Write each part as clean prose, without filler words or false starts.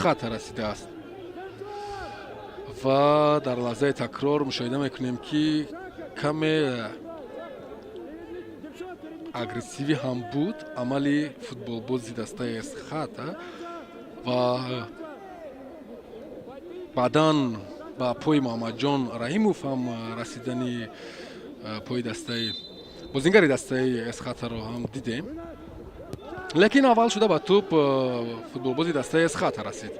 Эсхата расидааст ва дар лаҳзаи такрор мушоҳида мекунем, ки каме агрессивӣ ҳам буд амали футболбози дастаи Эсхата ва баъдан ба пои Муҳаммадҷон Раҳимов ҳам расидани пои дастаи бозингари дастаи Эсхатаро ҳам дидем, лекин аввал шуда ба тӯб футболбози дастаи Эсхата расид.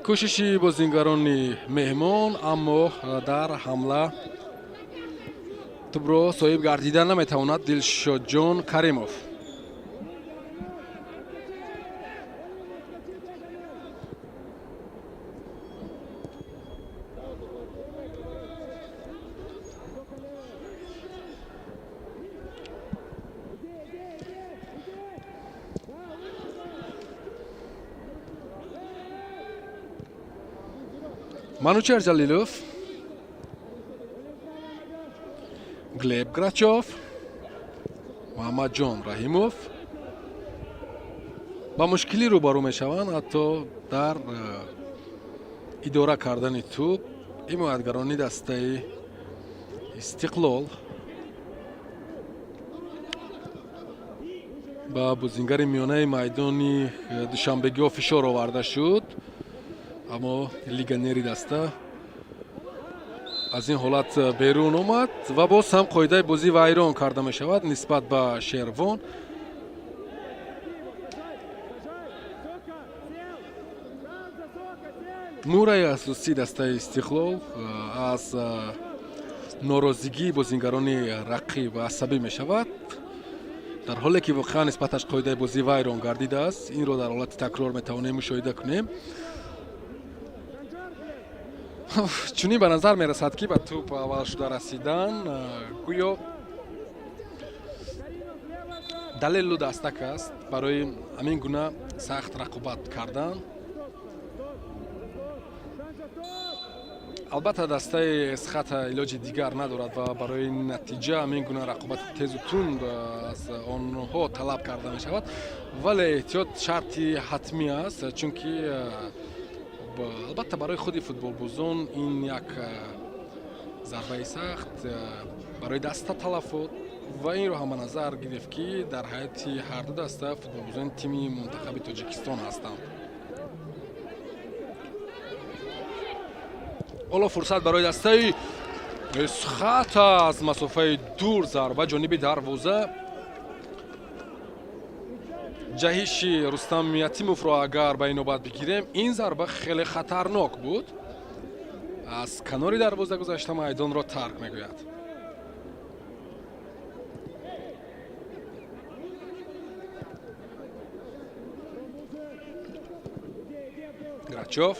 Кӯшиши бозингарони меҳмон, аммо дар ҳамла тӯбро соҳиб гардида наметавонад Дилшодҷон Каримов. Манучер Ҷалилов, Глеб Грачов, Муҳаммадҷон Раҳимов ба мушкилӣ рӯбарӯ мешаванд ҳатто дар идора кардани тӯб. Ҳимоятгарони дастаи Истиқлол ба бозингари миёнаи майдони душанбегиҳо фишор оварда шуд, аммо легионери даста аз ин ҳолат берун омад ва боз ҳам қоидаи бозӣ вайрон карда мешавад нисбат ба Шервон. Мураи асосии дастаи Истиқлол аз норозигии бозингарони рақиб асабӣ мешавад, дар ҳоле ки воқеан нисбаташ қоидаи бозӣ вайрон гардидааст. Инро дар ҳолати такрор метавонем мушоҳида кунем. Чунин ба назар мерасад, ки ба тӯб аввал шуда расидан гӯё далелу дастак аст барои ҳамин гуна сахт рақобат кардан. Албатта, дастаи Эсхата илоҷи дигар надорад ва барои натиҷа ҳамин гуна рақобати тезу тунд аз онҳо талаб карда мешавад, вале эҳтиёт шарти ҳатмӣ аст, чунки албатта барои худи футболбозон ин як зарбаи сахт, барои даста талафот ва инро ҳам ба назар гирифт, ки дар ҳайати ҳарду даста футболбозони тими мунтахаби Тоҷикистон ҳастанд. Ҳоло фурсат барои дастаи Эсхата, аз масофаи дур зарба ҷониби дарвоза. Ҷаҳиши Рустам Ятимовро агар ба инобат бигирем, ин зарба хеле хатарнок буд, аз канори дарвоза гузашта майдонро тарк мегӯяд. Грачов,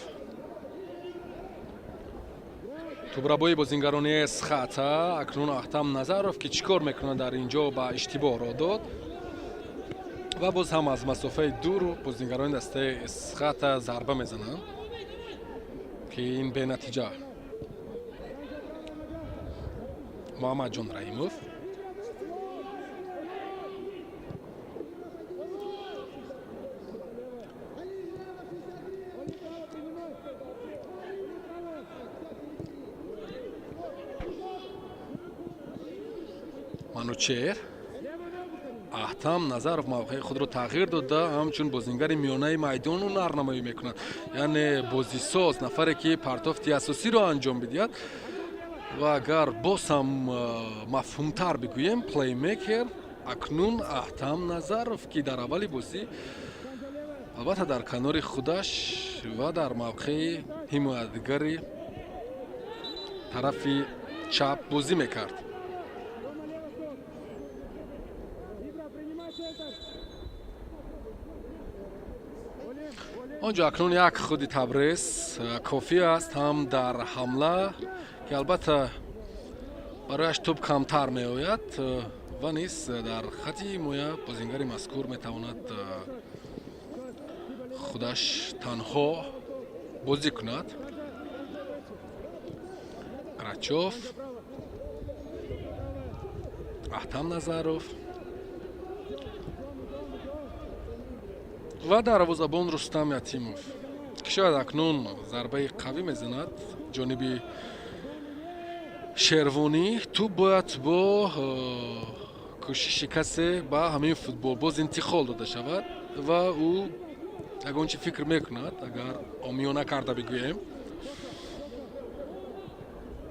тӯбрабои бозингарони Эсхата. Акнун Ахтам Назаров, ки чӣ кор мекунад дар ин ҷо, ба иштибоҳ роҳ дод ва боз ҳам аз масофаи дур бозингарони дастаи Эсхата зарба мезананд, ки ин бенатиҷа. Муҳаммадҷон Раҳимов. Манучер. Аҳтам Назаров мавқеи худро тағйир дода, ҳамчун бозингари миёнаи майдону нарнамоӣ мекунад, яъне бозисоз, нафаре ки партофти асосиро анҷом бидиҳад ва агар боз ҳам мафҳумтар бигӯем, плеймекер. Акнун Аҳтам Назаров, ки дар аввали бозӣ албатта дар канори худаш ва дар мавқеи ҳимоятгари тарафи чап бозӣ мекард. Он ҷо акнун як худи Табрез кофӣ аст ҳам дар ҳамла, ки албатта барояш тӯб камтар меояд, ва низ дар хати ҳимоя бозингари мазкур метавонад худаш танҳо бозӣ кунад. Грачов, Аҳтам Назаров. Ва дарвозабон Рустам Ятимов, ки шояд акнун зарбаи қавӣ мезанад ҷониби Шервонӣ. Тӯб бояд бо кӯшиши касе ба ҳамин футболбоз интиқол дода шавад ва ӯ ягон чи фикр мекунад, агар омиёна карда бигӯем.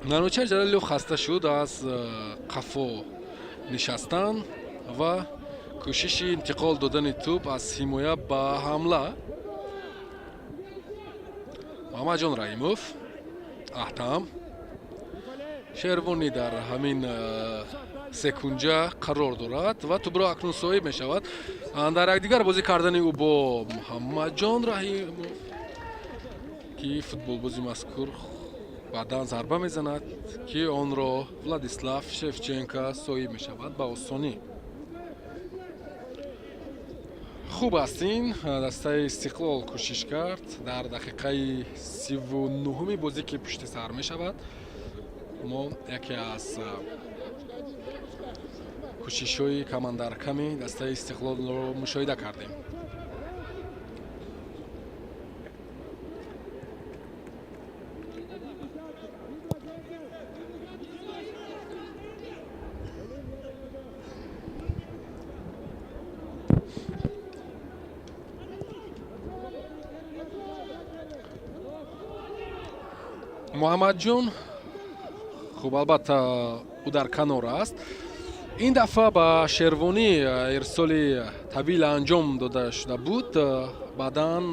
Манучар Ҷалилов хаста шуд аз қафо нишастан ва кӯшиши интиқол додани тӯб аз ҳимоя ба ҳамла. Муҳаммадҷон Раҳимов, Аҳтам, Шервонӣ дар ҳамин секунҷа қарор дорад ва тӯбро акнун соҳиб мешавад. Дар якдигар бозӣ кардани ӯ бо Муҳаммадҷон Раҳимов, ки футболбози мазкур баъдан зарба мезанад, ки онро Владислав Шевченко соҳиб мешавад ба осонӣ. Хуб аст, ин дастаи Истиқлол кӯшиш кард дар дақиқаи 39-уми бозӣ, ки пушти сар мешавад. Мо яке аз кӯшишҳои камандарками дастаи Истиқлолро мушоҳида кардем. Муҳаммадҷон, хуб, албатта, ӯ дар канор аст. Ин дафъа ба Шервонӣ ирсоли тавил анҷом дода шуда буд, баъдан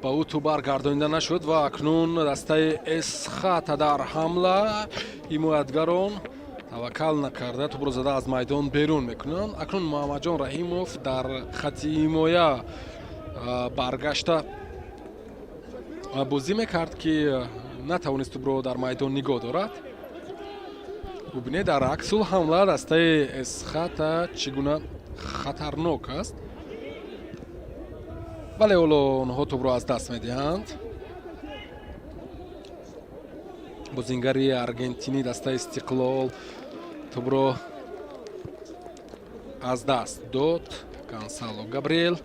ба ӯ тӯб баргардонида нашуд ва акнун дастаи Эсхата дар ҳамла, ҳимоятгарон таваккал накарда тӯбро зада аз майдон берун мекунанд. Акнун Муҳаммадҷон Раҳимов дар хати ҳимоя баргашта бозӣ мекард, ки натавонист тӯбро дар майдон нигоҳ дорад. Бубинед, дар аксул ҳамла дастаи Эсхата чӣ гуна хатарнок аст, вале ҳоло онҳо тӯбро аз даст медиҳанд. Бозингари аргентинӣ дастаи Истиқлол тӯбро аз даст дод, Гонсало Габриэл.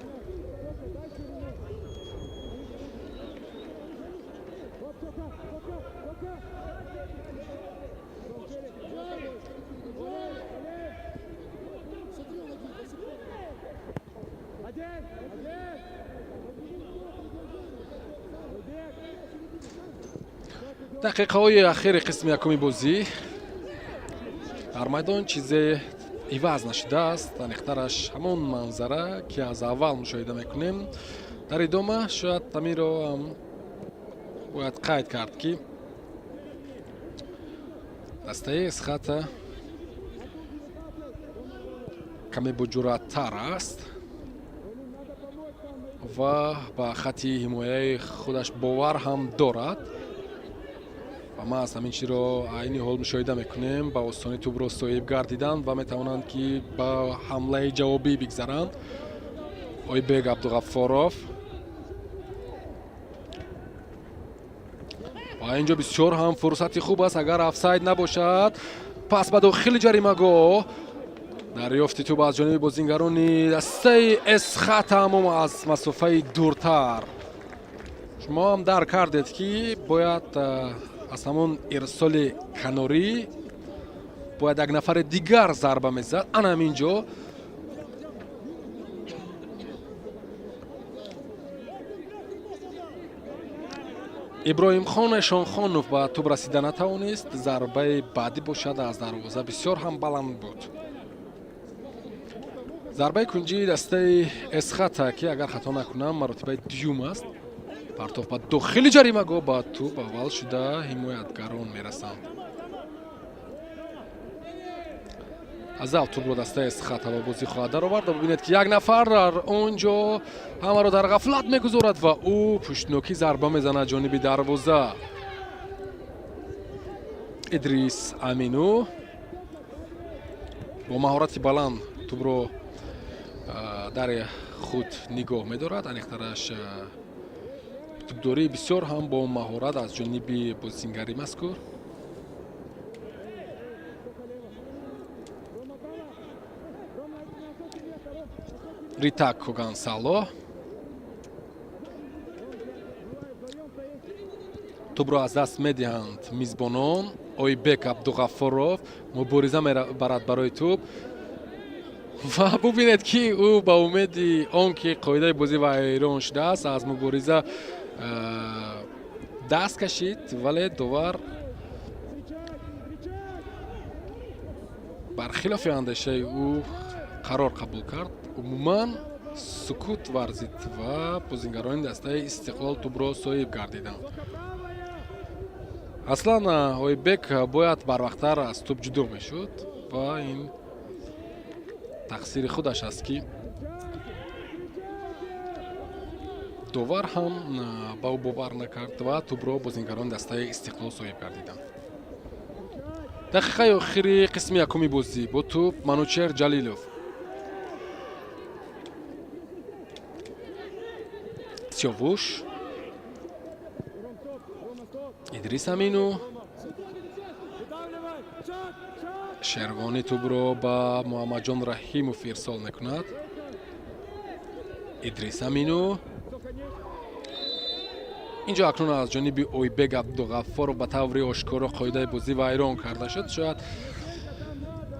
Дақиқаҳои ахири қисми якуми бозӣ, дар майдон чизе иваз нашудааст, аниқтараш ҳамон манзара, ки аз аввал мушоҳида мекунем. Дар идома шояд ҳаминро ҳам бояд қайд кард, ки дастаи Эсхата каме боҷуръаттар аст ва ба хати ҳимояи худаш бовар ҳам дорад ва ма аз ҳамин чизро айни ҳол мушоҳида мекунем. Ба осонӣ тӯбро соҳиб гардиданд ва метавонанд, ки ба ҳамлаи ҷавобӣ бигзаранд. Ойбек Абдуғаффоров, ва инҷо бисёр ҳам фурсати хуб аст, агар офсайд набошад. Пас ба дохили ҷаримагоҳ, дарёфти тӯб аз ҷониби бозингарони дастаи Эсхата, аммо аз масофаи дуртар. Шумо ҳам дарк кардед, ки бояд аз ҳамон ирсоли канорӣ бояд як нафари дигар зарба мезад. Ана ҳамин ҷо Иброҳимхон Эшонхонов ба тӯб расида натавонист. Зарбаи баъдӣ бошад аз дарвоза бисёр ҳам баланд буд. Зарбаи кунҷии дастаи Эсхата, ки агар хато накунам, маротибаи дуюм аст. Партоф ба дохили ҷаримагоҳ, ба тӯб аввал шуда ҳимоятгарон мерасанд. Аз ав тӯбро дастаи Эсхата ба бозӣ хоҳад даровард. Бибинед, ки як нафар дар он ҷо ҳамаро дар ғафлат мегузорад ва ӯ пуштнокӣ зарба мезанад ҷониби дарвоза. Идрис Амину бо маҳорати баланд тӯбро дар худ нигоҳ медорад, аниқтараш тӯбдории бисёр ҳам бо маҳорат аз ҷониби бозингари мазкур. Ритако Гонсало тӯбро аз даст медиҳанд мизбонон. Ойбек Абдуғаффоров мубориза мебарад барои тӯб ва бубинед, ки ӯ ба умеди он ки қоидаи бозӣ вайрон шудааст, аз мубориза даст кашид, вале довар бархилофи андешаи ӯ қарор қабул кард, умуман сукут варзид ва бозингарони дастаи Истиқлол тӯбро соҳиб гардиданд. Аслан Ойбек бояд барвақттар аз тӯб ҷудо мешуд ва ин тақсири худаш аст, ки довар ҳам ба ӯ бовар накард ва тӯбро бозингарони дастаи Истиқлол соҳиб гардиданд. Дақиқаи охири қисми якуми бозӣ. Бо тӯб Манучер Ҷалилов. Сиёвуш, Идрис Амину, Шервонӣ тӯбро ба Муҳаммадҷон Раҳимов ирсол мекунад. Идрис Амину инҷо акнун аз ҷониби Ойбек Абдуғаффоров ба таври ошкоро қоидаи бозӣ вайрон карда шуд. Шояд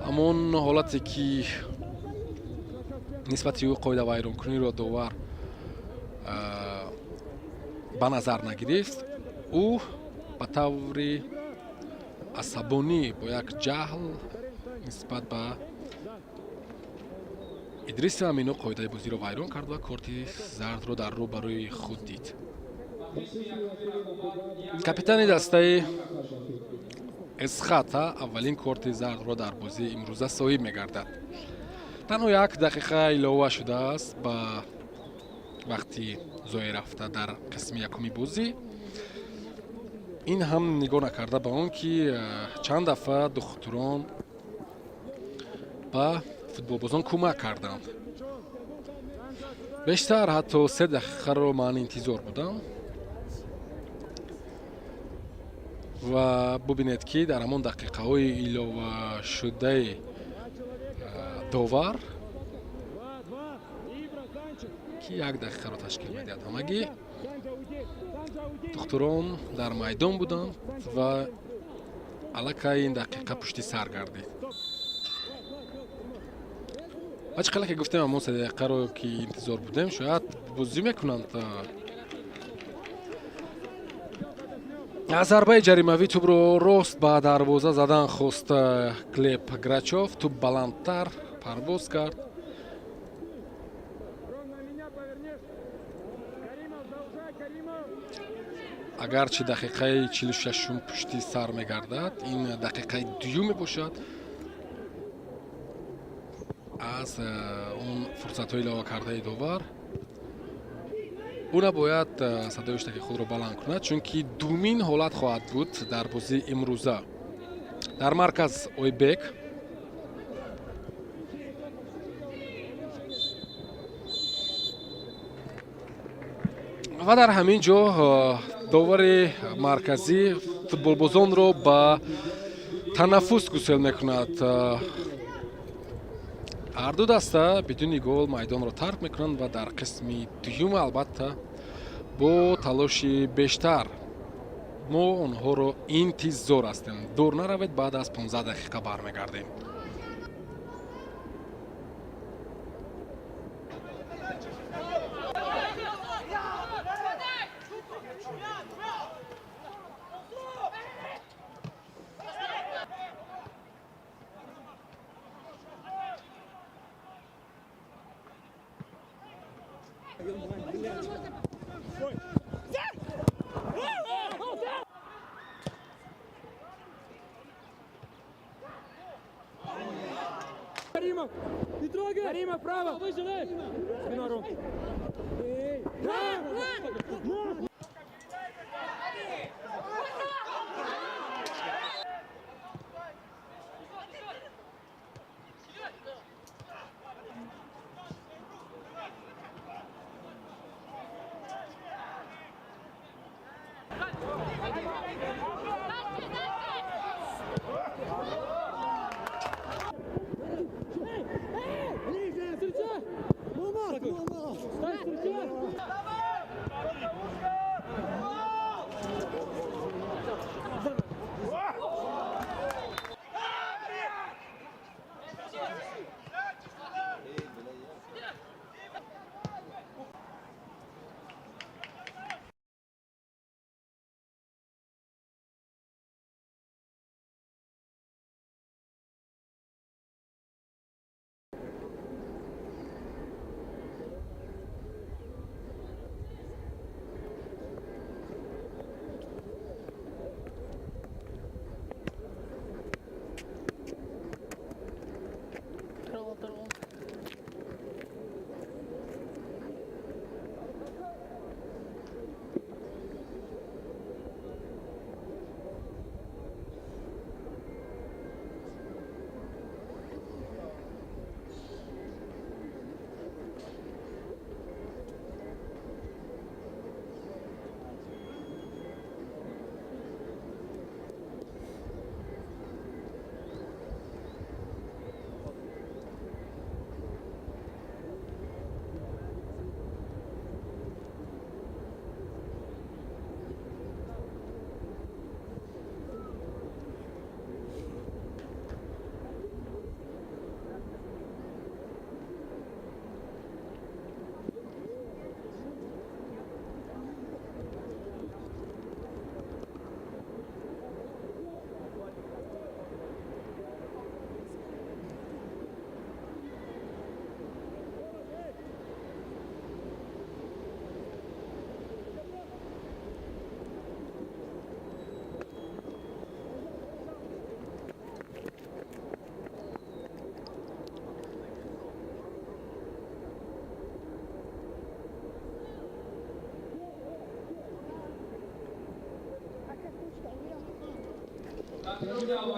ҳамон ҳолате, ки нисбати ӯ қоида вайронкуниро довар ба назар нагирифт, ӯ ба таври асабонӣ бо як ҷаҳл нисбат ба Идриси Амино қоидаи бозиро вайрон кард ва корти зардро дар рӯ барои худ дид. Капитани дастаи Эсхата аввалин корти зардро дар бозии имрӯза соҳиб мегардад. Танҳо як дақиқа илова шудааст ба вақти зоя рафта дар қисми якуми бозӣ. Ин ҳам нигоҳ накарда ба он ки чанд дафъа духтурон ба футболбозон кӯмак карданд. Бештар, ҳатто 3 дақиқаро ман интизор будам ва бубинед, ки дар ҳамон дақиқаҳои иловашудаи довар, ки як дақиқаро ташкил медиҳад, ҳамагӣ духтурон дар майдон буданд ва аллакай ин дақиқа пушти сар гардид. Ва чӣ қадр ки гуфтем, ҳамон 3 дақиқаро ки интизор будем, шояд бозӣ мекунанд. Аз зарбаи ҷаримавӣ тӯбро рост ба дарвоза задан хост Глеб Грачов, тӯб баландтар парвоз кард. Ром, на меня повернешь. Каримов, заужай, Каримов. Агарчи дақиқаи 46-ум пушти сар мегардад, ин дақиқаи дуюм мебошад аз он фурсатҳои иловакардаи довар. Ӯ набояд садои ҳуштаки худро баланд кунад, чунки думин ҳолат хоҳад буд дар бозии имрӯза. Дар марказ Ойбек. Ва дар ҳамин ҷо довари марказӣ футболбозонро ба танаффус гусел мекунад. Ҳарду даста бидуни гол майдонро тарк мекунанд ва дар қисми дуюм, албатта, бо талоши бештар мо онҳоро интизор ҳастем. Дур наравед, баъд аз 15 дақиқа бармегардем. Каримов! Не трогай! Каримов, право! Выше, дай! Спина, Ром. Эй! Да!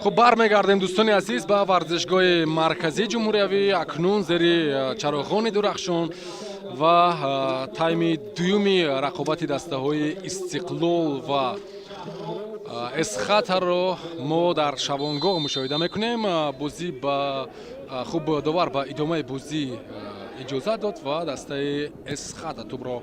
Хуб, бармегардем, дӯстони азиз, ба варзишгоҳи марказии ҷумҳуриявӣ, акнун зери чароғони дурахшон ва тайми дуюми рақобати дастаҳои Истиқлол ва Эсхатаро мо дар шабонгоҳ мушоҳида мекунем. Бозӣ ба хуб, довар ба идомаи бозӣ иҷозат дод ва дастаи Эсхата тӯбро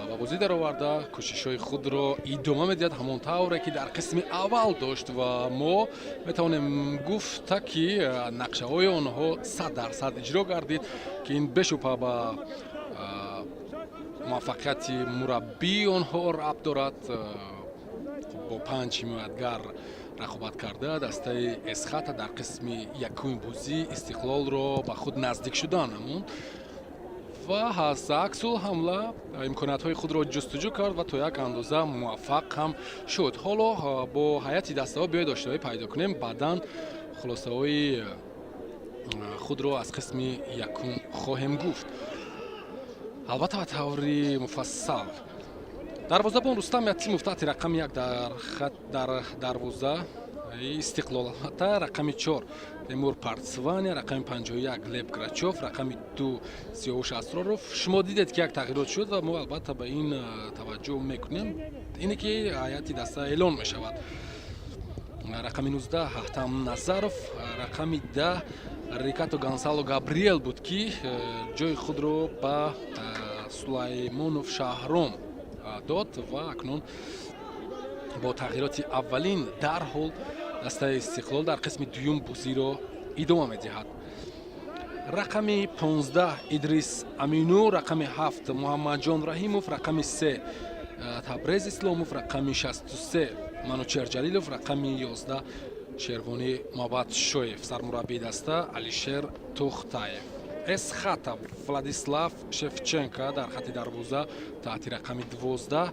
ба бозӣ дароварда, кӯшишҳои худро идома медиҳад, ҳамон тавре ки дар қисми аввал дошт, ва мо метавонем гуфта, ки нақшаҳои онҳо 100% иҷро гардид, ки ин бешубҳа ба муваффақияти мураббии онҳо рабт дорад. Бо панҷ ҳимоятгар рақобат карда, дастаи Эсхата дар қисми якуми бозӣ Истиқлолро ба худ наздик шудан намуд ва аз аксул ҳамла имкониятҳои худро ҷустуҷӯ кард ва то як андоза муваффақ ҳам шуд. Ҳоло бо ҳайати дастаҳо биёед ошноӣ пайдо кунем, баъдан хулосаҳои худро аз қисми якум хоҳем гуфт, албатта ба таври муфассал. Дарвозабон Рустам Ятимов таҳти рақами 1 дар хат дар дарвоза Истиқлол, албатта, рақами 4 Темур Партсвания, рақами 51 Глеб Грачов, рақами 2 Сиёвуш Асроров. Шумо дидед, ки як тағйирот шуд ва мо албатта ба ин таваҷҷӯҳ мекунем, ине ки ҳайати даста эълон мешавад. Рақами 19 Ҳаҳтам Назаров, рақами 10 Рикато Гонсало Габриел буд, ки ҷои худро ба Сулаймонов Шаҳром дод, ва акнун бо тағйироти аввалин дарҳол дастаи Истиқлол дар қисми дуюм бозиро идома медиҳад. Рақами 15 Идрис Амину, рақами 7 Муҳаммадҷон Раҳимов, рақами 3 Табрез Исломов, рақами 63 Манучер Ҷалилов, рақами 11 Шервонӣ Мабатшоев. Сармураббии даста Алишер Тухтаев. Эсхата: Владислав Шевченко дар хати дарвоза таҳти рақами 12,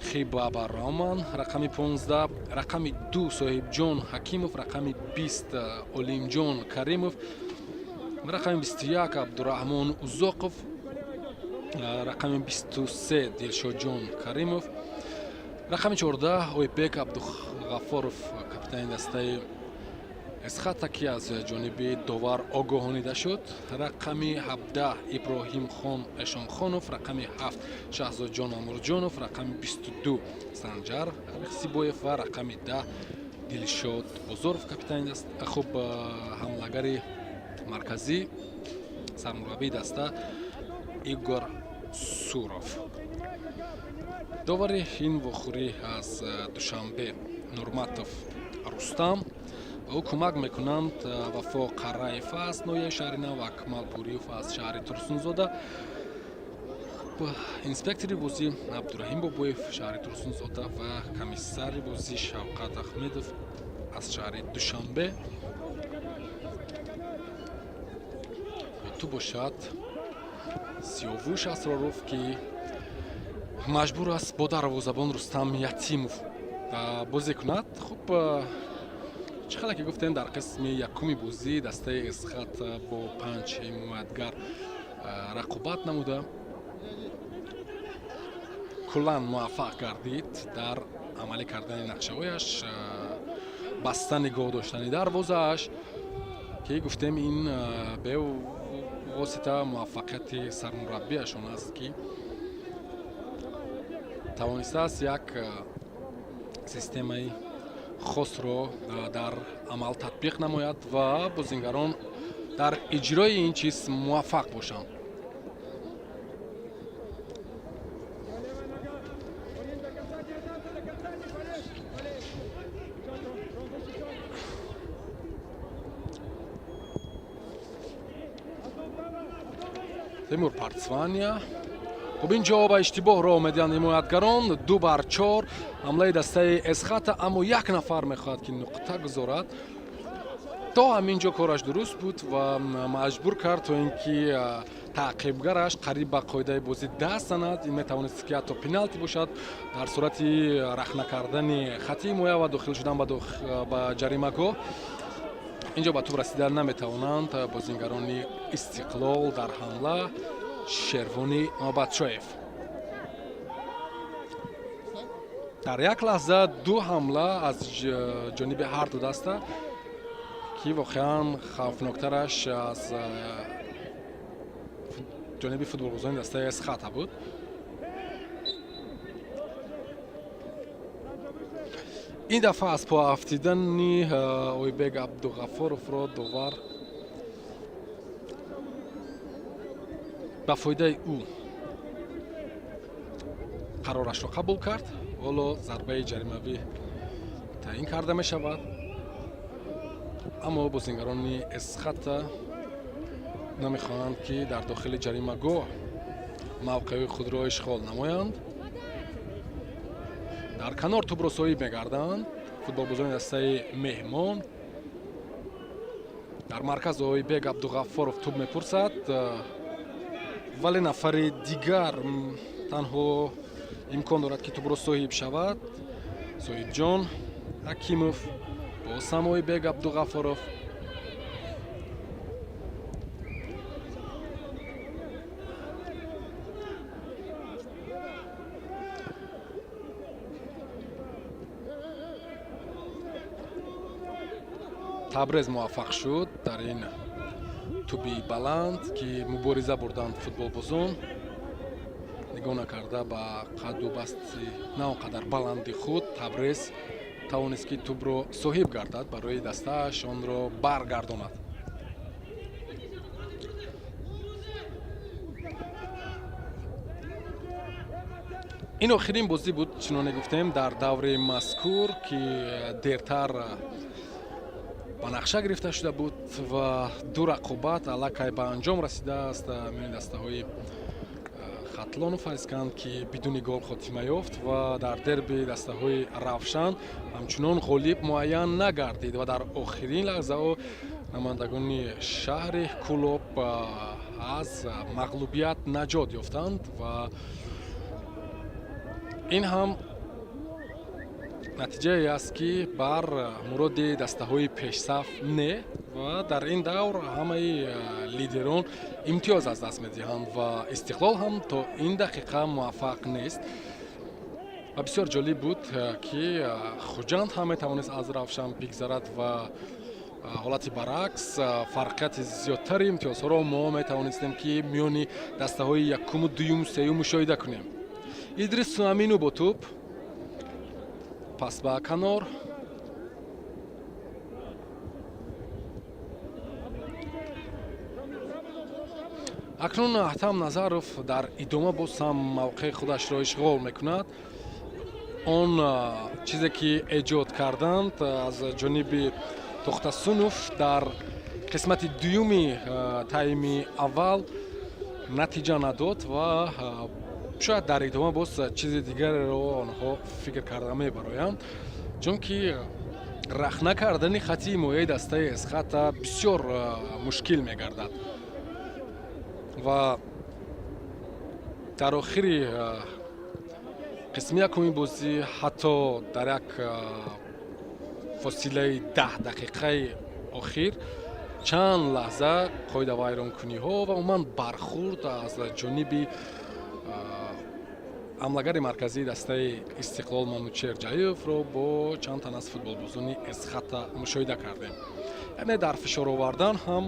Хибаба Роман рақами 15, рақами 2 Соҳибҷон Ҳакимов, рақами 20 Олимҷон Каримов, рақами 21 Абдураҳмон Узоқов, рақами 23 Дилшодҷон Каримов, рақами 14 Ойбек Абдуғафоров, капитани дастаи Эсхата, ки аз ҷониби довар огоҳонида шуд, рақами 17 Иброҳимхон Эшонхонов, рақами 7 Шаҳзодҷон Амурҷонов, рақами 22 Санҷар Рихсибоев ва рақами 10 Дилшод Бозоров, капитани даст, хуб, ҳамлагари марказӣ. Сармураббии даста Игор Суров. Довари ин вохӯрӣ аз Душанбе Нурматов Рустам, ба ӯ кӯмак мекунанд Вафо Қараев аз ноҳияи Шаҳри Нав ва Акмал Буриев аз шаҳри Турсунзода. Инспектори бозӣ Абдураҳим Бобоев, шаҳри Турсунзода, ва комиссари бозӣ Шавқат Ахмедов аз шаҳри Душанбе. Бо ту бошад Сиёвуш Асроров, ки маҷбур аст бо дарвозабон Рустам Ятимов бозӣ кунад. Хуб, чӣ қадар ки гуфтем, дар қисми якуми бозӣ дастаи Эсхат бо панҷ ҳимоятгар рақобат намуда, куллан муваффақ гардид дар амалӣ кардани нақшаҳояш, баста нигоҳ доштани дарвозааш, ки гуфтем, ин бевосита муваффақияти сармураббиашон аст, ки тавонистааст як системаи хосро дар амал татбиқ намояд ва бозингарон дар иҷрои ин чиз муваффақ бошанд. Левая нога. Блин, до конца 19, до конца, не болей. Болей. Ром защищен. Одно право, одно быстро. Темур Партсвания. Хуб, ин ҷо ба иштибоҳ роҳ медиҳанд ҳимоятгарон. 2 бар 4, ҳамлаи дастаи Эсхата, аммо як нафар мехоҳад, ки нуқта гузорад. То ҳамин ҷо кораш дуруст буд ва маҷбур кард, то ин ки таъқибгараш қариб ба қоидаи бозӣ даст занад. Ин метавонист, ки ҳатто пеналти бошад дар сурати рахна кардани хати ҳимоя ва дохил шудан ба ҷаримагоҳ. Инҷо ба тӯб расида наметавонанд бозингарони Истиқлол. Дар ҳамла Шервони Мобатшоев. Дар як лаҳза ду ҳамла аз ҷониби ҳар ду даста, ки воқеан хавфноктараш аз ҷониби футболбозони дастаи Эсхата буд. Ин дафъа аз по афтидани Ойбек Абдуғаффоровро довар ба фоидаи ӯ қарорашро қабул кард. Ҳоло зарбаи ҷаримавӣ таъин карда мешавад, аммо бозингарони Эсхата намехоҳанд, ки дар дохили ҷаримагоҳ мавқеи худро ишғол намоянд. Дар канор тӯбро соҳиб мегарданд футболбозони дастаи меҳмон. Дар марказ Ойбек Абдуғаффоров тӯб мепурсад, вале нафари дигар танҳо имкон дорад, ки тӯбро соҳиб шавад. Соҳибҷон Ҳакимов, боз ҳам Ойбек Абдуғаффоров. Табрез муваффақ шуд дар ин тӯби баланд, ки мубориза бурданд футболбозон. Нигоҳ накарда ба қадду басти на он қадар баланди худ, Табрез тавонист, ки тӯбро соҳиб гардад, барои дастааш онро баргардонад. Ин охирин бозӣ буд, чуноне гуфтем, дар даври мазкур, ки дертар ба нақша гирифта шуда буд ва ду рақобат аллакай ба анҷом расидааст миёни дастаҳои Хатлону Файзканд, ки бидуни гол хотима ёфт, ва дар дерби дастаҳои Равшан ҳамчунон ғолиб муайян нагардид ва дар охирин лаҳзаҳо намояндагони шаҳри Кӯлоб аз мағлубият наҷот ёфтанд. Ва ин ҳам натиҷае аст, ки бар муроди дастаҳои пешсаф не, ва дар ин давр ҳамаи лидерон имтиёз аз даст медиҳанд ва Истиқлол ҳам то ин дақиқа муваффақ нест. Ва бисёр ҷолиб буд, ки Хуҷанд ҳам метавонист аз Равшан бигзарад ва ҳолати баръакс, фарқияти зиёдтари имтиёзҳоро мо метавонистем, ки миёни дастаҳои якуму дуюму сеюм мушоҳида кунем. Идрис Амину бо тӯб, пас ба канор. Акнун Аҳтам Назаров дар идома боз ҳам мавқеи худашро ишғол мекунад. Он чизе, ки эҷод карданд аз ҷониби Тохтасунов дар қисмати дуюми тайми аввал, натиҷа надод ва шояд дар идома боз чизи дигареро онҳо фикр карда мебароянд, чунки рахна кардани хати ҳимояи дастаи Эсхата бисёр мушкил мегардад. Ва дар охири қисми якуми бозӣ, ҳатто дар як фосилаи 10 дақиқаи охир, чанд лаҳза қоидавайронкуниҳо ва умуман бархурд аз ҷониби ҳамлагари марказии дастаи Истиқлол Манучер Ҷалиловро бо чанд тан аз футболбозони Эсхата мушоҳида кардем. Яъне дар фишор овардан ҳам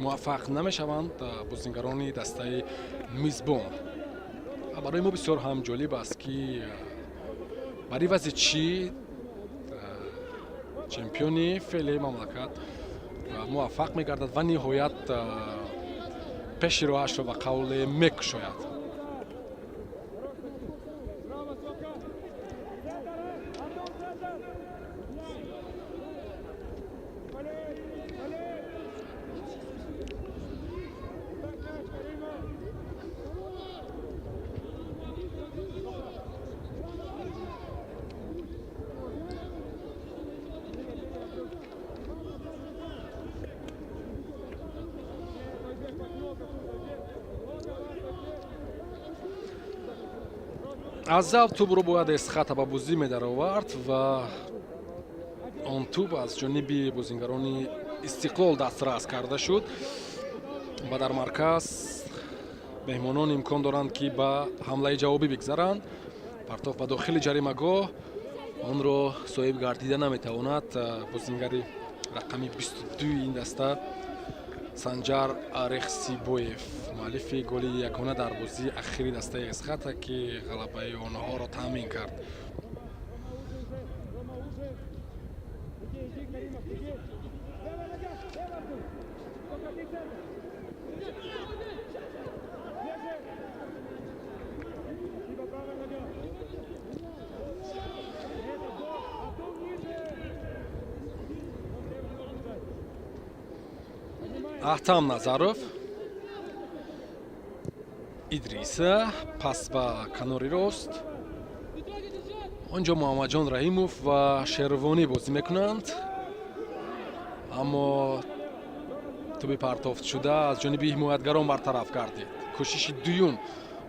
муваффақ намешаванд бозингарони дастаи мизбон. Барои мо бисёр ҳам ҷолиб аст, ки бар ивази чӣ чемпиони феълии мамлакат муваффақ мегардад ва ниҳоят пеши роҳашро ба қавле мекушояд. Браво, Стёпка! Център, Антон, център! Валей, валей! Так, мяч, Каримов! Нет, Ойбек, много тут, Ойбек! Много вас, Ойбек! Аз зав тӯбро бояд Эсхата ба бозӣ медаровард ва он тӯб аз ҷониби бозингарони Истиқлол дастрас карда шуд ва дар марказ меҳмонон имкон доранд, ки ба ҳамлаи ҷавобӣ бигзаранд. Партоф ба дохили ҷаримагоҳ, онро соҳиб гардида наметавонад бозингари рақами 22 ин даста Санҷар Рехсибоев, муаллифи голи ягона дар бозии ахири дастаи Эсхата, ки ғалабаи онҳоро таъмин кард. Аҳтам Назаров, Идриса, пас ба канори рост. Он ҷо Муҳаммадҷон Раҳимов ва Шервонӣ бозӣ мекунанд, аммо тӯби партофтшуда аз ҷониби ҳимоятгарон бартараф гардид. Кӯшиши дуюм.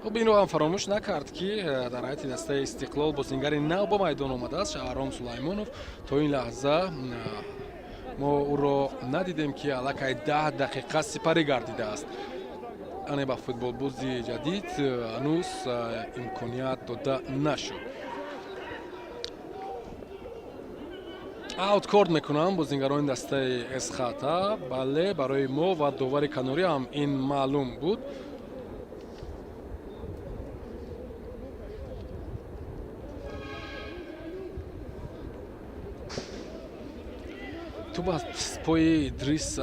Хуб, инро ҳам фаромӯш накард, ки дар ҳайати дастаи Истиқлол бозингари нав ба майдон омадааст, Шаҳром Сулаймонов. То ин лаҳза мо ӯро надидем, ки аллакай 10 дақиқа сипарӣ гардидааст. Яъне ба футболбози ҷадид ҳанӯз имконият дода нашуд. Ауткорт мекунанд бозингарони дастаи Эсхата. Бале, барои мо ва довари канорӣ ҳам ин маълум буд. Тӯб аз пои Идрис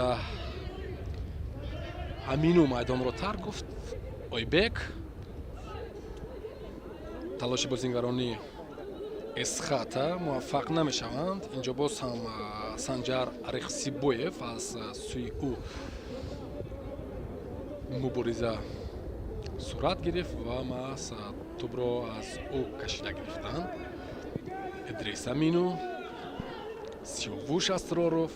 Амину майдонро тарк гуфт. Ойбек, талоши бозингарони Эсхата муваффақ намешаванд. Инҷо боз ҳам Санҷар Рехсибоев, аз сӯи ӯ мубориза сурат гирифт ва маҳз тӯбро аз ӯ кашида гирифтанд. Идрис Амину, Сиёвуш Асроров,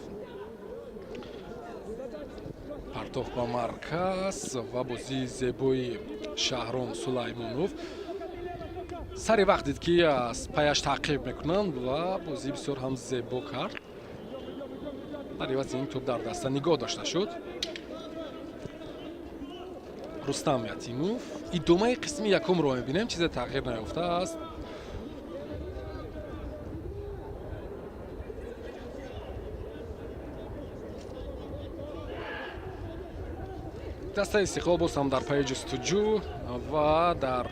партоф ба марказ ва бозии зебои Шаҳром Сулаймонов. Сари вақт дид, ки аз паяш таъқиб мекунанд, ва бозӣ бисёр ҳам зебо кард. Дар ивази ин тӯб дар даста нигоҳ дошта шуд. Рустам Ятимов. Идомаи қисми якумро мебинем, чизе тағйир наёфтааст. Дастаи Истиқлол боз ҳам дар пайи ҷустуҷӯ ва дар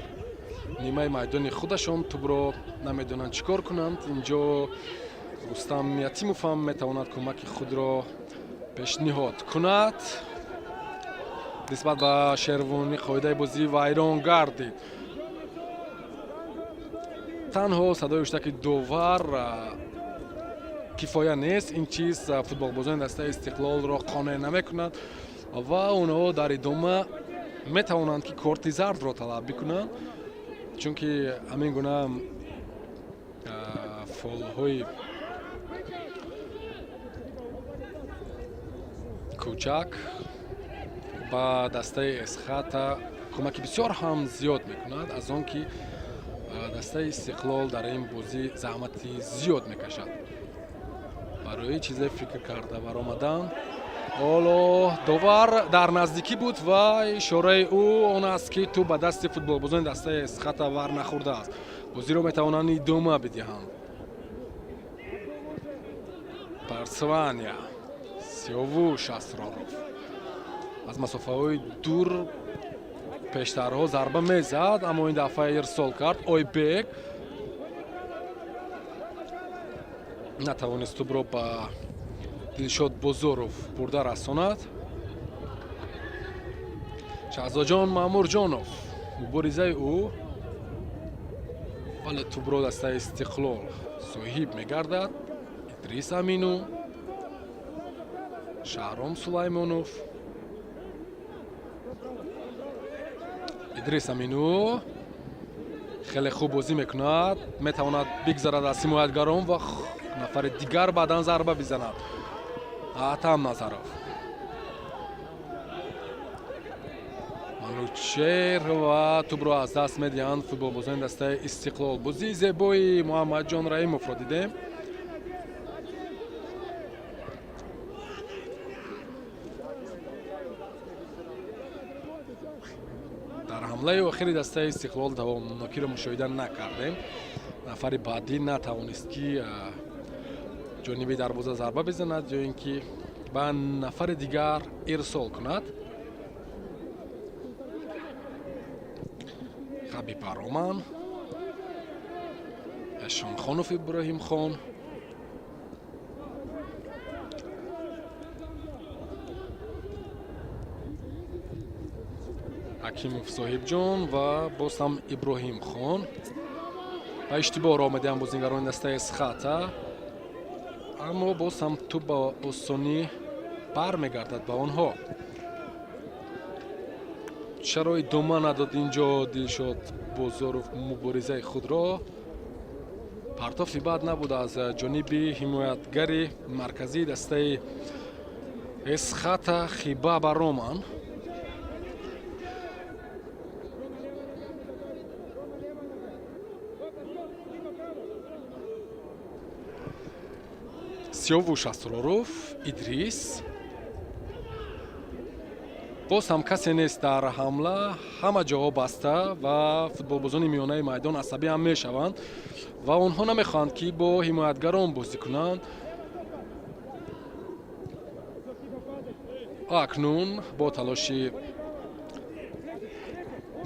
нимаи майдони худашон тӯбро намедонанд чӣ кор кунанд. Инҷо Рустам Ятимов ҳам метавонад кӯмаки худро пешниҳод кунад. Нисбат ба Шервонӣ қоидаи бозӣ вайрон гардид. Танҳо садои ҳуштаки довар кифоя нест. Ин чиз футболбозони дастаи Истиқлолро қонеъ намекунад ва онҳо дар идома метавонанд, ки корти зардро талаб бикунанд, чунки ҳамин гуна фолҳои кӯчак ба дастаи Эсхата кӯмаки бисёр ҳам зиёд мекунад, аз он ки дастаи Истиқлол дар ин бозӣ заҳмати зиёд мекашад барои чизе фикр карда баромадан. Ҳоло довар дар наздикӣ буд ва ишораи ӯ он аст, ки тӯб ба дасти футболбозони дастаи Эсхата вар нахӯрдааст, бозиро метавонанд идома бидиҳанд. Парсвания, Сиёвуш Асроров аз масофаҳои дур пештарҳо зарба мезад, аммо ин дафъа ирсол кард. Ойбек натавонист тӯбро ба Дилшод Бозоров бурда расонад. Шаҳзоҷон Маъмурҷонов, муборизаи ӯ, вале тӯбро дастаи Истиқлол соҳиб мегардад. Идрис Амину, Шаҳром Сулаймонов, Идрис Амину хеле хуб бозӣ мекунад, метавонад бигзарад аз ҳимоятгарон ва нафари дигар баъдан зарба бизанад. Атам Назаров, Манучер ва тӯбро аз даст медиҳанд футболбозони дастаи Истиқлол. Бозии зебои Муҳаммадҷон Раҳимовро дидем. Дар Ҳамлаи охири дастаи Истиқлол давомнокиро мушоҳида накардем. Нафари баъдӣ натавонист, ки ҷониби дарвоза зарба бизанад ё ин ки ба нафари дигар ирсол кунад. Хабиб Роман, Эшонхонов Иброҳимхон, Ҳакимов Соҳибҷон ва боз ҳам Иброҳимхон. Ба иштибоҳ роҳ медиҳанд бозингарони дастаи Эсхата, аммо боз ҳам тӯб ба осонӣ бармегардад ба онҳо. Чаро идома надод инҷо Дилшод Бозоров муборизаи худро? Партофи бад набуд аз ҷониби ҳимоятгари марказии дастаи Эсхата Хибаба Роман. Сиёвуш Асроров, Идрис. Боз ҳам касе нест дар ҳамла, ҳама ҷоҳо баста ва футболбозони миёнаи майдон асабӣ ҳам мешаванд ва онҳо намехоҳанд, ки бо ҳимоятгарон бозӣ кунанд. Акнун бо талоши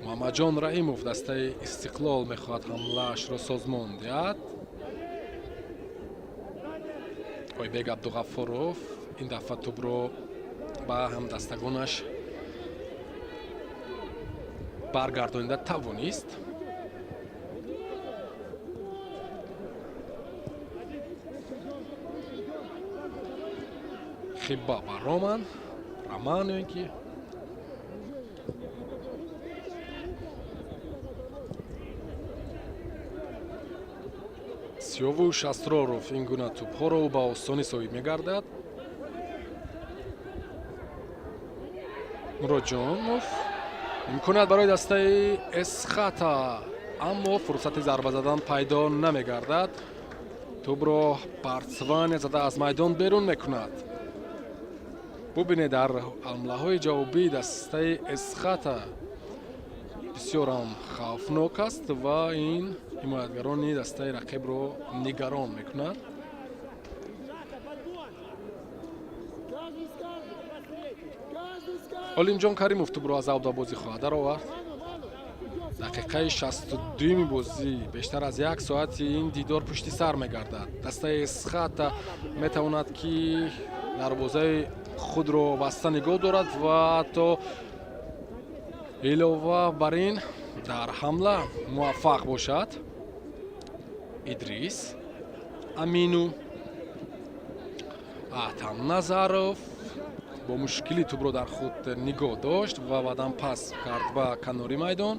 Муҳаммадҷон Раҳимов дастаи Истиқлол мехоҳад ҳамлаашро созмон диҳад. Ойбек Абдуғаффоров ин дафъа тӯбро ба ҳамдастагонаш баргардонида тавонист. Хибаба Роман, Роман ё ин ки Сиёвуш Асроров ин гуна тӯбҳоро ба осонӣ соҳиб мегардад. Муроҷонов, имконият барои дастаи Эсхата, аммо фурсати зарба задан пайдо намегардад. Тӯбро Партсвания зада аз майдон берун мекунад. Бубинед, дар ҳамлаҳои ҷавобии дастаи Эсхата бисёрам хавфнок аст ва ин ҳимоятгарони дастаи рақибро нигарон мекунад. Олимҷон Каримов тӯбро аз авдабозӣ хоҳад даровард. Дақиқаи 62-юми бозӣ, бештар аз як соати ин дидор пушти сар мегардад. Дастаи Эсхата метавонад, ки дарвозаи худро баста нигоҳ дорад ва ҳатто илова бар ин дар ҳамла муваффақ бошад. Идрис Амину, Атам Назаров бо мушкилӣ тӯбро дар худ нигоҳ дошт ва баъдан пас кард ба канори майдон.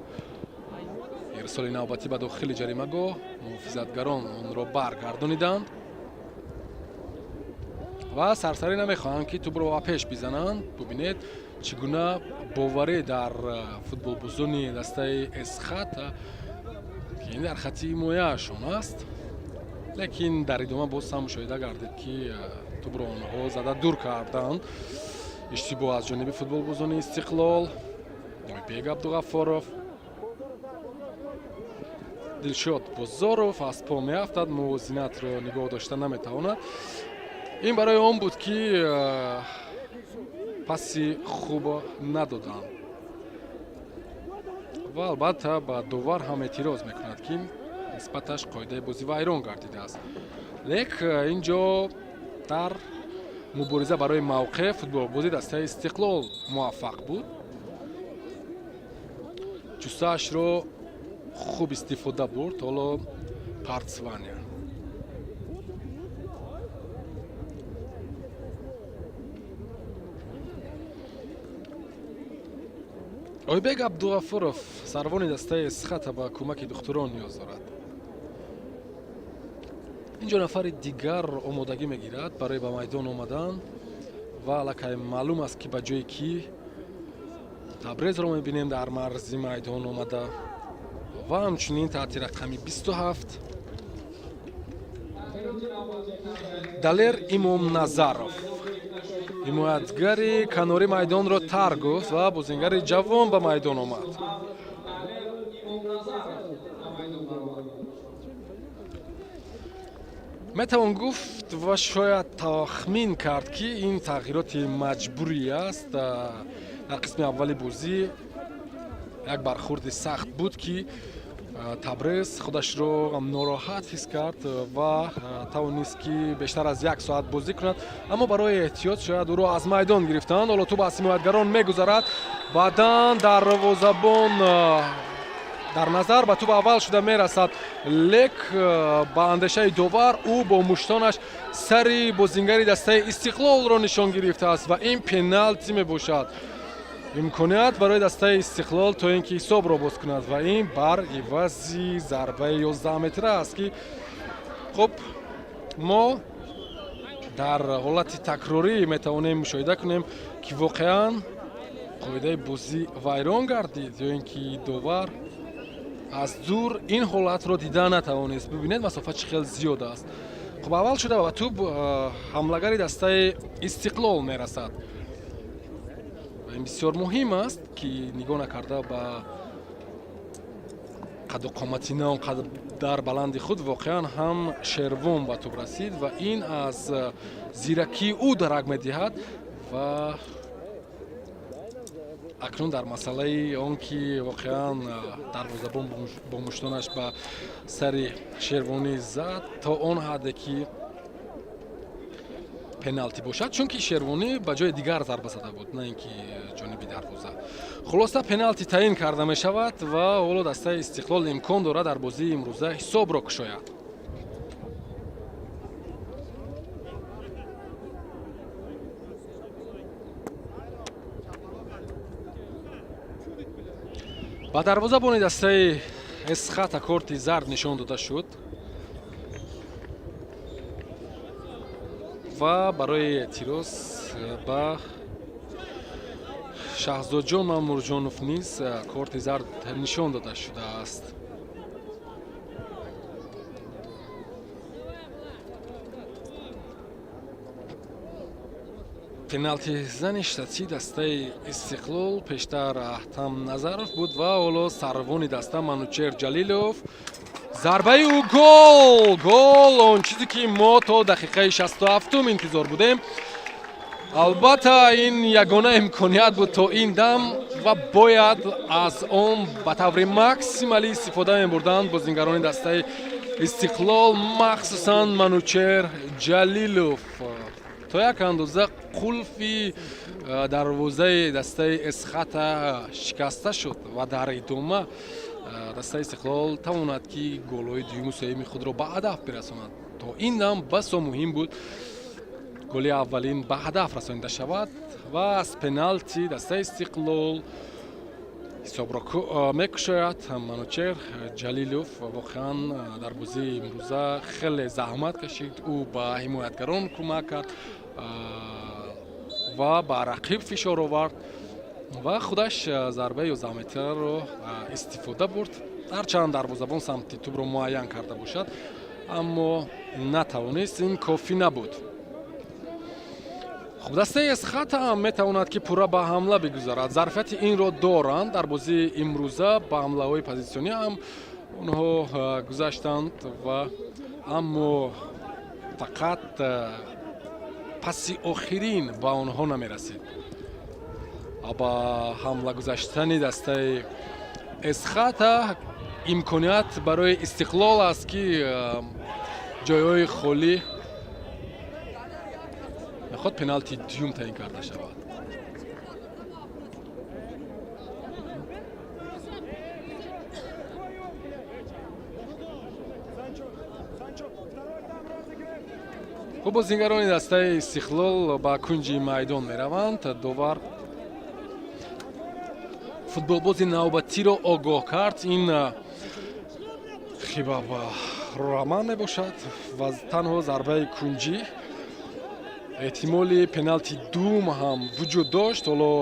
Ирсоли навбатӣ ба дохили ҷаримагоҳ, муҳофизатгарон онро баргардониданд ва сарсарӣ намехоҳанд, ки тӯбро ба пеш бизананд. Бубинед, чӣ гуна боварӣ дар футболбозони дастаи Эсхата, ки ин дар хати ҳимояашон аст, лекин дар идома боз ҳам мушоҳида гардид, ки тӯбро онҳо зада дур карданд. Иштибоҳ аз ҷониби футболбозони Истиқлол. Ойбек Абдуғаффоров, Дилшод Бозоров аз по меафтад, мувозинатро нигоҳ дошта наметавонад. Ин барои он буд, ки паси хуб надоданд ва албатта ба довар ҳам эътироз мекунад, ки нисбаташ қоидаи бозӣ вайрон гардидааст. Лек ин ҷо дар мубориза барои мавқеъ футболбози дастаи Истиқлол муваффақ буд, ҷуссаашро хуб истифода бурд. Ҳоло Партсвания, Ойбек Абдуғафуров, сарвони дастаи Эсхата, ба кӯмаки духтурон ниёз дорад. Инҷо нафари дигар омодагӣ мегирад барои ба майдон омадан ва аллакай маълум аст, ки ба ҷои кӣ. Табрезро мебинем дар марзи майдон омада ва ҳамчунин таҳти рақами 27 Далер Имомназаров ҳимоятгари канори майдонро тарк гуфт ва бозингари ҷавон ба майдон омад. Метавон гуфт ва шояд тахмин кард, ки ин тағйироти маҷбурӣ аст. Дар қисми аввали бозӣ як бархурди сахт буд, ки Табрез худашро нороҳат ҳис кард ва тавонист, ки бештар аз як соат бозӣ кунад, аммо барои эҳтиёт шояд ӯро аз майдон гирифтанд. Ҳоло тӯб аз ҳимоятгарон мегузарад, баъдан дарвозабон дар назар ба тӯб аввал шуда мерасад, лек ба андешаи довар ӯ бо муштонаш сари бозингари дастаи Истиқлолро нишон гирифтааст ва ин пеналти мебошад. Имконият барои дастаи Истиқлол то ин ки ҳисобро боз кунад ва ин бар ивази зарбаи 11 метра аст, ки хуб мо дар ҳолати такрорӣ метавонем мушоҳида кунем, ки воқеан қоидаи бозӣ вайрон гардид ё ин ки довар аз дур ин ҳолатро дида натавонист. Бибинед, масофа чӣ хел зиёд аст. Хуб, аввал шуда ба тӯб ҳамлагари дастаи Истиқлол мерасад ва ин бисёр муҳим аст, ки нигоҳ накарда ба қаду қомати на он қадар баланди худ, воқеан ҳам Шервон ба тӯб расид ва ин аз зиракии ӯ дарак медиҳад. Ва акнун дар масъалаи он ки воқеан дарвозабон бо муштонаш ба сари Шервонӣ зад то он ҳадде ки пеналти бошад, чунки Шервонӣ ба ҷои дигар зарба зада буд, на ин ки ҷониби дарвоза. Хулоса, пеналти таъин карда мешавад ва ҳоло дастаи Истиқлол имкон дорад дар бозии имрӯза ҳисобро кушояд. Ба дарвозабони дастаи Эсхата корти зард нишон дода шуд ва барои эътироз ба Шаҳзодҷон Мамурҷонов низ корти зард нишон дода шудааст. Пеналти зани штатии дастаи Истиқлол пештар Аҳтам Назаров буд ва ҳоло сарвони даста Манучер Ҷалилов. Зарбаи ӯ, гол, гол! Он чизе ки мо то дақиқаи 67-ум интизор будем. Албатта, ин ягона имконият буд то ин дам ва бояд аз он ба таври максималӣ истифода мебурданд бозингарони дастаи Истиқлол, махсусан Манучер Ҷалилов. То як андоза қулфи дарвозаи дастаи Эсхата шикаста шуд ва дар идома дастаи Истиқлол тавонад, ки голҳои дуюму сеюми худро ба ҳадаф бирасонад. То ин дам басо муҳим буд голи аввалин ба ҳадаф расонида шавад ва аз пеналти дастаи Истиқлол ҳисобро мекушояд. Манучер Ҷалилов воқеан дар бозии имрӯза хеле заҳмат кашид. Ӯ ба ҳимоятгарон кӯмак кард ва ба рақиб фишор овард ва худаш зарбаи 11 метраро истифода бурд. Ҳарчанд дарвозабон самти тӯбро муайян карда бошад, аммо натавонист, ин кофӣ набуд. Хуб, дастаи Эсхата ҳам метавонад, ки пурра ба ҳамла бигузарад, зарфияти инро доранд. Дар бозии имрӯза ба ҳамлаҳои позитсионӣ ҳам онҳо гузаштанд ва аммо фақат паси охирин ба онҳо намерасид. Ба ҳамла гузаштани дастаи Эсхата имконият барои Истиқлол аст, ки ҷойҳои холӣ мехоҳад пеналти дуюм таъин карда шавад. Хуб, бозингарони дастаи Истиқлол ба кунҷи майдон мераванд. Довар футболбози навбатиро огоҳ кард. Ин Хибаб Роман мебошад ва танҳо зарбаи кунҷӣ, эҳтимоли пеналти дуюм ҳам вуҷуд дошт. Ҳоло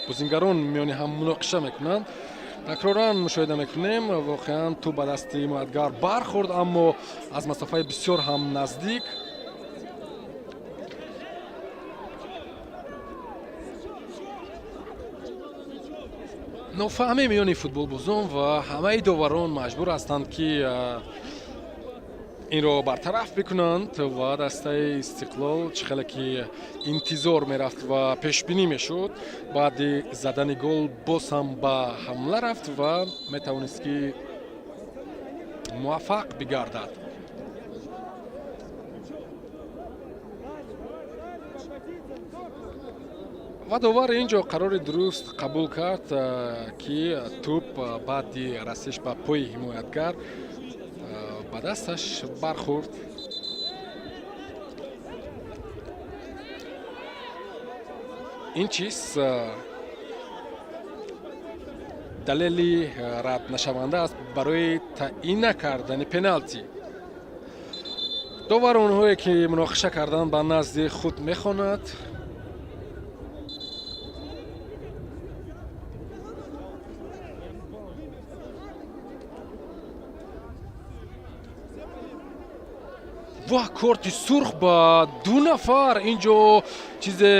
бозингарон миёни ҳам муноқиша мекунанд. Такроран мушоҳида мекунем, воқеан тӯб ба дасти ҳимоятгар бархӯрд, аммо аз масофаи бисёр ҳам наздик. Нофаҳмӣ миёни футболбозон ва ҳамаи доварон маҷбур ҳастанд, ки инро бартараф бикунанд. Ва дастаи Истиқлол, чӣ хеле ки интизор мерафт ва пешбинӣ мешуд, баъди задани гол боз ҳам ба ҳамла рафт ва метавонист, ки муваффақ бигардад. Ва довар ин ҷо қарори дуруст қабул кард, ки тӯб баъди расиш ба пои ҳимоятгар ба дасташ бархӯрд. Ин чиз далели раднашаванда аст барои таъин накардани пеналти. Довар онҳое, ки муноқиша карданд, ба назди худ мехонад. Ва корти сурх ба ду нафар. Ин ҷо чизе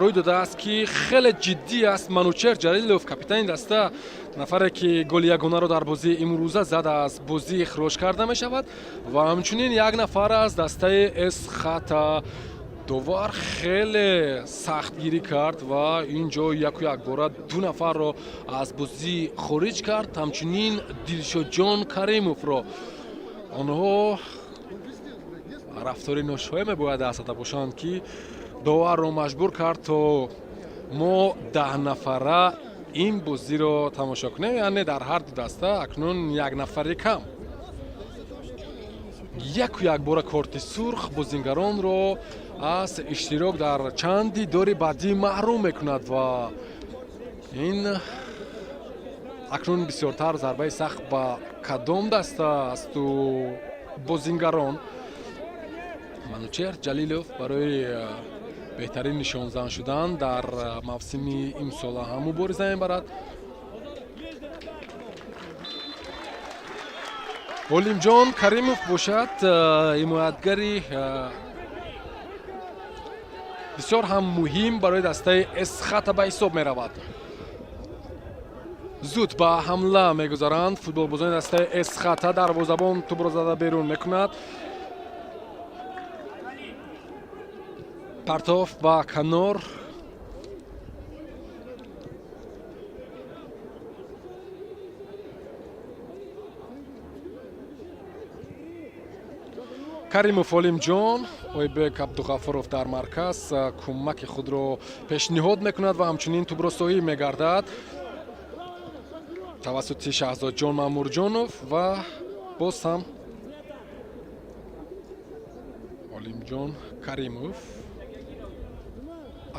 рӯй додааст, ки хеле ҷиддӣ аст. Манучер Ҷалилов, капитани даста, нафаре, ки голи ягонаро дар бозии имрӯза зад, аз бозӣ ихроҷ карда мешавад ва ҳамчунин як нафар аз дастаи Эсхата. Довар хеле сахтгирӣ кард ва ин ҷо яку якбора ду нафарро аз бозӣ хориҷ кард, ҳамчунин Дилшодҷон Каримовро. Онҳо рафтори ношоя мебояд зада бошанд, ки доварро маҷбур кард, то мо 10 нафара ин бозиро тамошо кунем, яъне дар ҳар ду даста акнун як нафари кам. Яку якбора корти сурх бозингаронро аз иштирок дар чанд дидори баъдӣ маҳрум мекунад ва ин акнун бисёртар зарбаи сахт ба кадом даста асту бозингарон. Манучер Ҷалилов барои беҳтарин нишонзан шудан дар мавсими имсола ҳам мубориза мебарад. Олимҷон Каримов бошад, ҳимоятгари бисёр ҳам муҳим барои дастаи Эсхата ба ҳисоб меравад. Зуд ба ҳамла мегузаранд футболбозони дастаи Эсхата. Дарвозабон тӯбро зада берун мекунад. Партоф ба канор. Каримов Олимҷон, Ойбек Абдуғафуров дар марказ кӯмаки худро пешниҳод мекунад ва ҳамчунин тӯбро соҳиб мегардад тавассути Шаҳзодҷон Маъмурҷонов ва боз ҳам Олимҷон Каримов.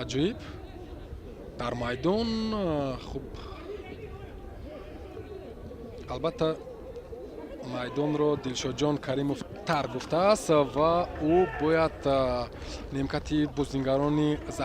Аҷоиб, дар майдон хуб, албатта, майдонро Дилшодҷон Каримов тар гуфтааст ва ӯ бояд немкати бозингарони